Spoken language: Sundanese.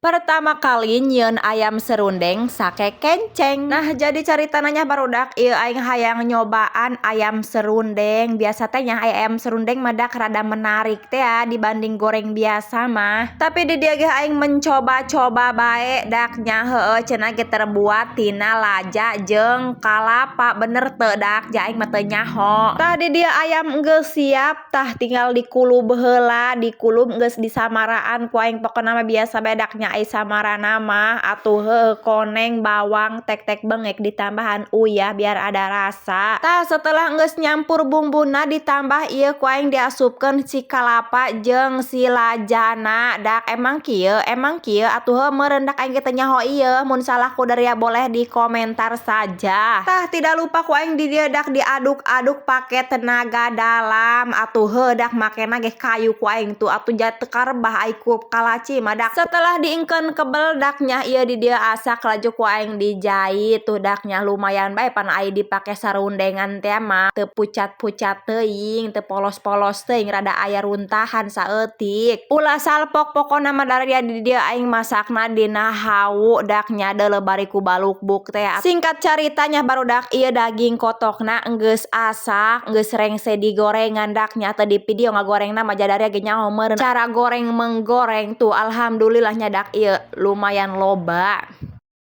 Pertama kali nyieun ayam serundeng sake kenceng. Nah, jadi caritana nya, barudak, ieu aing hayang nyobaan ayam serundeng. Biasa teh nya ayam serundeng mah dak rada menarik teh ya dibanding goreng biasa mah. Tapi di dieu ge aing mencoba-coba bae dak nya. Heueuh, cenah ge terbuat tina laja jeung kalapa, bener teu dak? Ja aing mah teu nyaho. Tah, di dieu ayam geus siap, tah tinggal dikulub heula. Dikulub geus disamaraan ku aing, pokona mah biasa bae dak nya ai samarana mah atuh. Heueuh, koneng, bawang, tek-tek bengek, ditambahan uyah biar ada rasa. Tah, setelah geus nyampur bumbuna, ditambah ieu ku aing diasupkeun si kalapa jeung si lajana. Dak emang kieu, emang kieu atuh. Heuh, meureun dak aing ge teu nyaho ieu, mun salah ku daria boleh di komentar saja. Tah, tidak lupa ku aing di dieu dak diaduk-aduk pake tenaga dalam atuh. Heuh, dak makena ge kayu ku aing tuh atuh, ja teu karebah ai ku kalaci mah dak. Setelah diengkeun kebel dak nya, ieu di dieu asak, laju ku aing dijait tuh dak nya. Lumayan bae pan ai dipake sarundengan teh mah, teu pucat-pucat teuing, teu polos-polos teuing, rada aya runtahan saeutik. Ulah salpok pokona mah. Daria di dieu aing masakna dina hawu dak nya, deuleu bari ku balukbuk teh. Singkat caritanya, barudak, ieu daging kotokna geus asak, geus rengse digorengan dak nya. Teu di video ngagorengna mah, jadaria ge nyaho meureun cara goreng menggoreng tuh. Alhamdulillah nya dak, ieu lumayan loba.